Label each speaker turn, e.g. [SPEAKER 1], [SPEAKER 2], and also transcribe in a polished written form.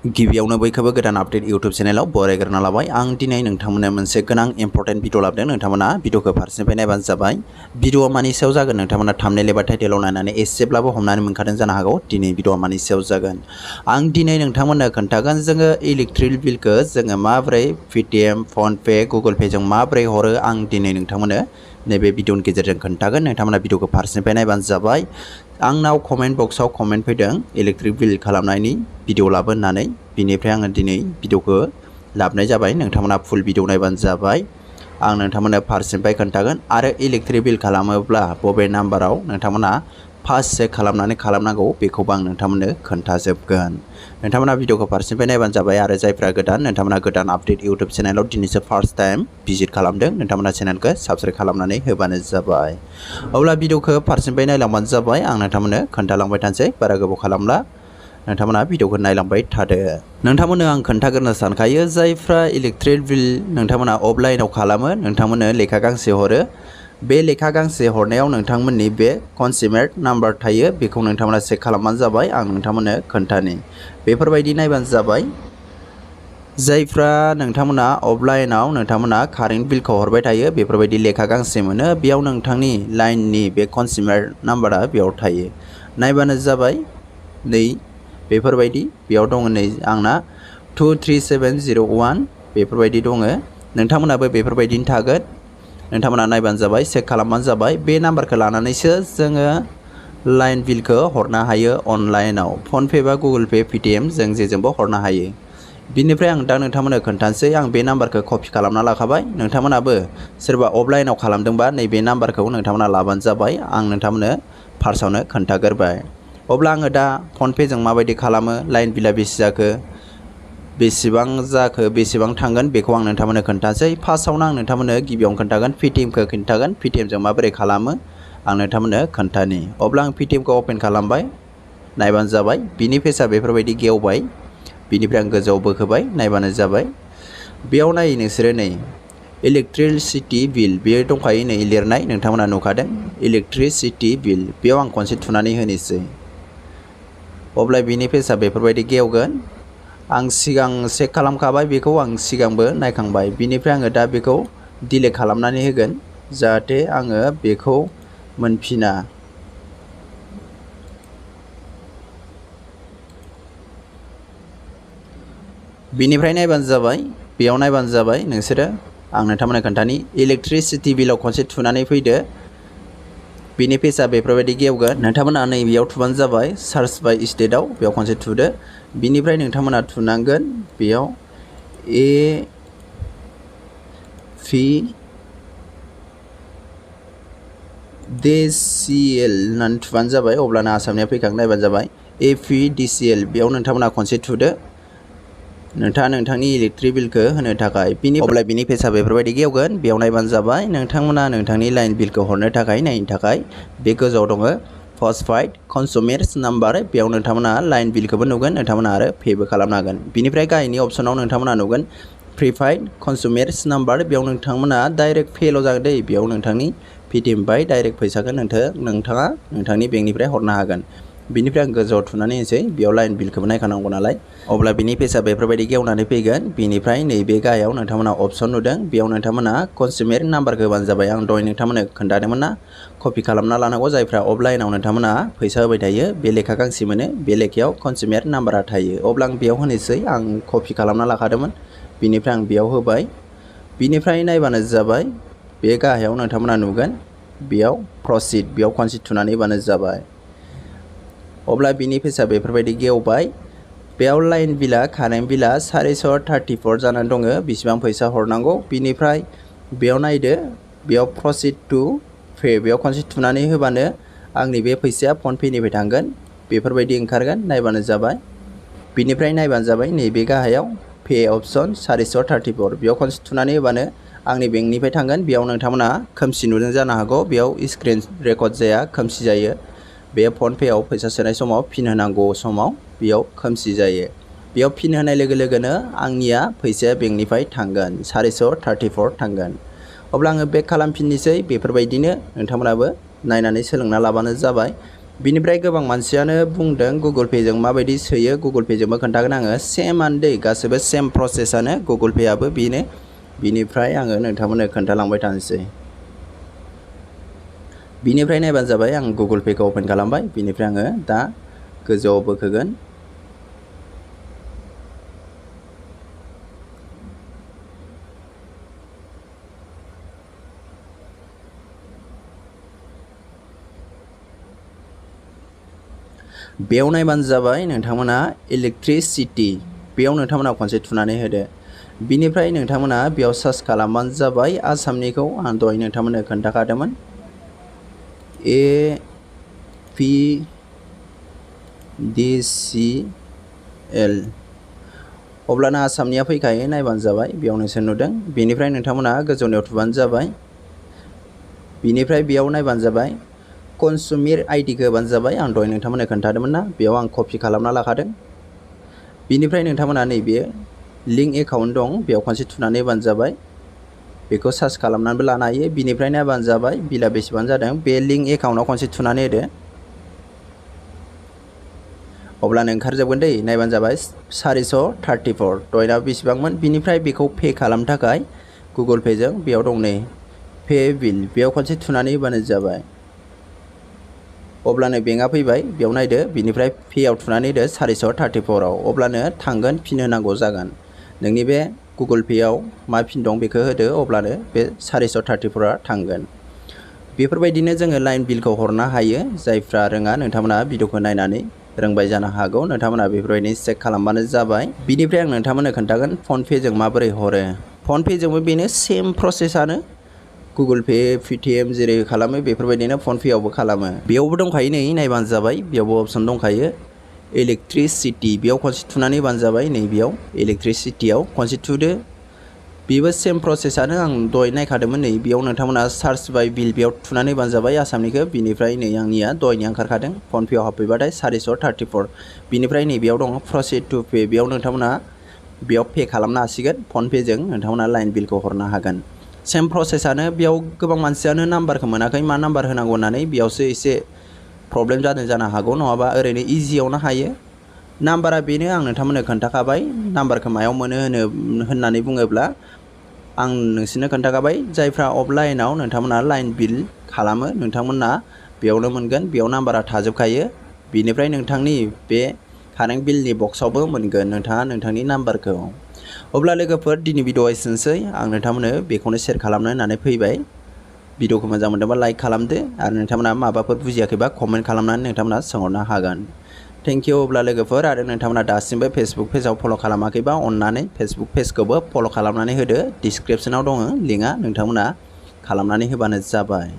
[SPEAKER 1] गिबियावनो बयखौबो गोदान आपडेट यूट्यूब चेनेलाव बरायग्रोना लाबाय। आं दिनै नोंथांमोननो मोनसे गोनां इम्पर्टेन्ट भिडिअ लाबोदों। नोंथांमोना भिडिअखौ फारसेनिफ्राय नायबानो जाबाय। भिडिअआ मानि सायाव जागोन नोंथांमोना थाम्बनेल एबा टाइटेलाव नायनानै एसेब्लाबो हमनानै मोनखादों जानो हागौ दिनै भिडिअआ मानि सायाव जागोन। आं दिनै नोंथांमोननो खोन्थागोन जोङो इलेक्ट्रिक बिलखौ जोङो माबोरै पेटीएम, फनपे, गुगल पे जों माबोरै हरो आं दिनै नोंथांमोननो नैबे भिडिअनि गेजेरजों खोन्थागोन। नोंथांमोना भिडिअखौ फारसेनिफ्राय नायबानो जाबाय। आंनाव कमेन्ट बक्सआव कमेन्ट फैदों इलेक्ट्रिक बिल खालामनायनि भिडिअ लाबो होननानै, बिनिफ्राय आङो दिनै भिडिअखौ लाबोनाय जाबाय। नोंथांमोना फुल भिडिअ नायबानो जाबाय। आं नोंथांमोननो फारसेनिफ्राय खोन्थागोन आरो इलेक्ट्रिक बिल खालामोब्ला बबे नाम्बाराव नोंथांमोना फार्स्ट चेक खालामनानै खालामनांगौ बेखौबो आं नोंथांमोननो खोन्थाजोबगोन। नोंथांमोना भिडिअखौ फारसेनिफ्राय नायबानो जाबाय आरो जायफ्रा गोदान नोंथांमोना गोदान आपडेट यूट्यूब चेनेलाव दिनैसो फार्स्ट टाइम भिजिट खालामदों नोंथांमोना चेनेलखौ साबस्क्राइब खालामनानै होबानो जाबाय। अब्ला भिडिअखौ फारसेनिफ्राय नायलांबानो जाबाय। आं नोंथांमोननो खोन्थालांबाय थानोसै, बारा गोबाव खालामला। नोंथांमोना भिडिअखौ नायलांबाय थादो। नोंथांमोननो आं खोन्थाग्रोनो सानखायो जायफ्रा इलेक्ट्रिक बिल नोंथांमोना अफलाइनाव खालामो नोंथांमोननो लेखा गांसे हरो। बे लेखा गांसे हरनायाव नोंथांमोननि बे कनजिउमार नाम्बार थायो, बेखौ नोंथांमोना चेक खालामबानो जाबाय। आं नोंथांमोननो खोन्थानि बेफोरबायदि नायबानो जाबाय। जायफ्रा नोंथांमोना अफलाइनाव नोंथांमोना कारेन्ट बिलखौ हरबाय थायो बेफोरबायदि लेखा गांसे मोनो, बेयाव नोंथांनि लाइननि बे कनजिउमार नाम्बारा बेयाव थायो। नायबानो जाबाय। नै बेफोरबायदि बेयाव दङ, नै आंना 23701 बेफोरबायदि दङ। नोंथांमोनाबो बेफोरबायदिनो थागोन। नोंथांमोना नायबानो जाबाय, चेक खालामबानो जाबाय। बे नाम्बारखौ लानानैसो जोङो लाइन बिलखौ हरनो हायो अनलाइनाव। फनपे बा गुगल पे, पेटीएम जों जेजोंबो हरनो हायो। बिनिफ्राय आं दा नोंथांमोननो खोन्थानोसै। आं बे नाम्बारखौ कपि खालामना लाखाबाय। नोंथांमोनाबो सोरबा अफलाइनाव खालामदोंबा नैबे नाम्बारखौ नोंथांमोना लाबानो जाबाय। आं नोंथांमोननो फार्स्टआवनो खोन्थाग्रोबाय। अब्ला आङो दा फनपेजों माबायदि खालामो, लाइन बिला बेसे जाखो, बेसेबां थांगोन बेखौ आं नोंथांमोननो खोन्थानोसै। फार्स्टआवनो आं नोंथांमोननो गिबियावनो खोन्थागोन पेटीएमखौ खोन्थागोन। पेटीएमजों माबोरै खालामो आं नोंथांमोननो खोन्थानि। अब्ला आं पेटीएमखौ अपेन खालामबाय। नायबानो जाबाय। बिनि फेसआ बेफोरबायदि गेवबाय। बिनिफ्राय आं गोजौआव बोखोबाय। नायबानो जाबाय। बेयाव नायै नोंसोरो नै इलेक्ट्रिसिटि बिल बे दंखायो नै लिरनाय, नोंथांमोना नुखादों इलेक्ट्रिसिटि बिल। बेयाव आं खनसे थुनानै होनोसै। अब्ला बिनि फेसआ बेफोरबायदि गेवगोन। आं सिगां चेक खालामखाबाय, बेखौ आं सिगांबो नायखांबाय। बिनिफ्राय आङो दा बेखौ डिलीट खालामनानै होगोन जाहाथे आङो बेखौ मोनफिना। बिनिफ्राय नायबानो जाबाय। बेयाव नायबानो जाबाय नोंसोरो। आं नोंथांमोननो खोन्थानि इलेक्ट्रिसिटि बिलाव खनसे थुनानै फैदो। बिनि पेजआ बेफोरबायदि गेवगोन। नोंथांमोना नै बेयाव थुबानो जाबाय। सार्च बाय स्टेटआव बेयाव खनसे थुदो। बिनिफ्राय नोंथांमोना थुनांगोन बेयाव APDCL होननानै थुबानो जाबाय। अब्लानो आसामनिया फैखांना नायबानो जाबाय APDCL। बेयाव नोंथांमोना खनसे थुदो नोंथाङा नोंथांनि इलेक्ट्रिक बिलखौ होनो थाखाय। अब्ला बिनि पेजआ बेफोरबायदि गेवगोन। बेयाव नायबानो जाबाय। नोंथांमोना नोंथांनि लाइन बिलखौ हरनो थाखाय नायनो थाखाय बे गोजौआव दङ पस्टपेड कनजिउमार नाम्बार। बेयाव नोंथांमोना लाइन बिलखौबो नुगोन, नोंथांमोना आरो पेबो खालामनो हागोन। बिनिफ्राय गाहायनि अप्सनाव नोंथांमोना नुगोन प्रिपेड कनजिउमार नाम्बार। बेयाव नोंथांमोना डाइरेक्ट पेल' जागोन दै। बेयाव नोंथांनि पेटीएमनिफ्राय डाइरेक्ट फैसाखौ नोंथाङा नोंथांनि बेंकनिफ्राय हरनो हागोन। बिनिफ्राय आं गोजौआव थुनानै होनोसै। बेयाव लाइन बिलखौबो नायखानांगौ नालाय। अब्ला बिनि पेजआ बेफोरबायदि गेवनानै फैगोन। बिनिफ्राय नैबे गाहायाव नोंथांमोना अप्सन नुदों, बेयाव नोंथांमोना कनजिउमार नाम्बारखौ होबानो जाबाय। आं दहाय नोंथांमोननो खोन्थादोंमोन ना, कपि खालामना लानांगौ। जायफ्रा अफलाइनाव नोंथांमोना फैसा होबाय थायो बे लेखा गांसे मोनो, बे लेखायाव कनजिउमार नाम्बारा थायो। अब्ला आं बेयाव होनोसै। आं कपि खालामना लाखादोंमोन। बिनिफ्राय आं बेयाव होबाय। बिनिफ्राय नायबानो जाबाय। बे गाहायाव नोंथांमोना नुगोन बेयाव प्रसिड, बेयाव खनसे थुनानै होबानो जाबाय। अब्ला बिनि पेजआ बेफोरबायदि गेवबाय। बेयाव लाइन बिला कारेन्ट बिला 434 जानानै दङ, बेसेबां फैसा हरनांगौ। बिनिफ्राय बेयाव नायदो, बेयाव प्रसिड टु पे बेयाव खनसे थुनानै होबानो आंनि बे फैसाया फनपेनिफ्राय थांगोन। बेफोरबायदि ओंखारगोन। नायबानो जाबाय। बिनिफ्राय नायबानो जाबाय नैबे गाहायाव पे अप्सन 434 बेयाव खनसे थुनानै होबानो आंनि बेंकनिफ्राय थांगोन। बेयाव नोंथांमोना खोमसि नुदों जानो हागौ, बेयाव स्क्रिन रेकर्ड जाया, खोमसि जायो। बे फनपेआव फैसा सोनाय समाव पिन होनांगौ समाव बेयाव खोमसि जायो। बेयाव पिन होनाय लोगो लोगोनो आंनिया फैसाया बेंकनिफ्राय थांगोन, 434 थांगोन। अब्ला आङो बेक खालामफिननोसै। बेफोरबायदिनो नोंथांमोनाबो नायनानै सोलोंना लाबानो जाबाय। बिनिफ्राय गोबां मानसियानो बुंदों गुगल पे जों माबायदि सोयो गुगल पे जोंबो खोन्थागोन आङो सेमानो दै गासैबो सेम प्रसेसआनो गुगल पे आबो बेनो बिनिफ्राय आङो नोंथांमोननो खोन्थालांबाय थानोसै बिनिफ्राय नायबानो जाबाय आं गुगल पे खौ ओपन खालामबाय बिनिफ्राय आङो दा गोजौआव बोखोगोन बेयाव नायबानो जाबाय नोंथांमोना इलेक्ट्रिसिटी बेयाव नोंथांमोना खनसे थुनानै होदो बिनिफ्राय नोंथांमोना बेयाव सार्च खालामबानो जाबाय आसामनिखौ आं दहाय नोंथांमोननो खोन्थाखादोंमोन APDCL अब्लाना आसामनिया फैखायो नायबानो जाबाय बेयाव नोंसोर नुदों बेनिफ्राय नोंथांमोना गोजौनियाव थुबानो जाबाय बिनिफ्राय बेयाव नायबानो जाबाय कनज्युमार आइडि खौ होबानो जाबाय आं दहाय नोंथांमोननो खोन्थादोंमोन ना बेयाव आं कपि खालामना लाखादों बिनिफ्राय नोंथांमोना नैबे लिंक एकाउन्ट दं बेयाव खनसे थुनानै होबानो जाबाय बेखौ सार्च खालामनानैबो लानो हायो बिनिफ्राय नायबानो जाबाय बिला बेसेबां जादों बे लिंक एकाउन्टआव खनसे थुनानै होदो अब्लानो ओंखारजोबगोन दै नायबानो जाबाय 434 दहायना बेसेबांमोन बिनिफ्राय बेखौ पे खालामनो थाखाय गुगल पे जों बेयाव दं नै पे बिल बेयाव खनसे थुनानै होबानो जाबाय अब्लानो बेंकआ फैबाय बेयाव नायदो बिनिफ्राय पेआव थुनानै होदो 434 आव अब्लानो थांगोन फिन होनांगौ जागोन नोंनि बे गुगल पे आव मा फिन दं बेखौ होदो अब्लानो बे 434 आ थांगोन बेफोरबायदिनो जोङो लाइन बिलखौ हरनो हायो जायफ्रा रोङा नोंथांमोना भिडिअखौ नायनानै रोंबाय जानो हागौ नोंथांमोना बेफोरबायदिनो चेक खालामबानो जाबाय बिनिफ्राय आं नोंथांमोननो खोन्थागोन फन पे जों माबोरै हरो फन पे जोंबो बेनो सेम प्रसेसआनो गुगल पे पेटीएम जेरै खालामो बेफोरबायदिनो फन पे आवबो खालामो बेयावबो दंखायो नै नायबानो जाबाय बेयावबो अपसन दंखायो इलेक्ट्रिसिटी बेयाव खनसे थुनानै होबानो जाबाय नै बेयाव इलेक्ट्रिसिटीआव खनसे थुदो बेबो सेम प्रसेसआनो आं दहाय नायखादोंमोन नै बेयाव नोंथांमोना सार्च बाय बिल बेयाव थुनानै होबानो जाबाय आसामनिखौ बिनिफ्राय नै आंनिया दहायनि ओंखारखादों फन पे आव हाबफैबाथाय 434 बिनिफ्राय नै बेयाव दं प्रसिड टु पे बेयाव नोंथांमोना बेयाव पे खालामनो हासिगोन फन पे जों नोंथांमोना लाइन बिलखौ हरनो हागोन सेम प्रसेसआनो बेयाव गोबां मानसियानो नाम्बारखौ मोनाखै मा नाम्बार होनांगौ होननानै बेयावसो एसे प्रब्लेम जानो हागौ नङाबा ओरैनो इजियावनो हायो नाम्बारा बेनो आं नोंथांमोननो खोन्थाखाबाय नाम्बारखौ मायाव मोनो होननानै बुङोब्ला आं नोंसोरनो खोन्थाखाबाय जायफ्रा अफलाइनाव नोंथांमोना लाइन बिल खालामो नोंथांमोना बेयावनो मोनगोन बेयाव नाम्बारा थाजोबखायो बिनिफ्राय नोंथांनि बे कारेन्ट बिलनि बक्सआवबो मोनगोन नोंथाङा नोंथांनि नाम्बारखौ अब्ला लोगोफोर दिनै भिडिअ एसेनोसै आं नोंथांमोननो बेखौनो शेयार खालामनो होननानै फैबाय भिडिअखौ मोजां मोनदोंबा लाइक खालामदो आरो नोंथांमोना माबाफोर बुजियाखैबा कमेन्ट खालामनानै नोंथांमोना सोंहरनो हागोन थेंक इउ अब्ला लोगोफोर आरो नोंथांमोना दासिमबो फेसबुक पेजाव फल' खालामाखैबा अन्नानै फेसबुक पेजखौबो फल' खालामनानै होदो डिसक्रिपसनाव दङ लिंकआ नोंथांमोना खालामनानै होबानो जाबाय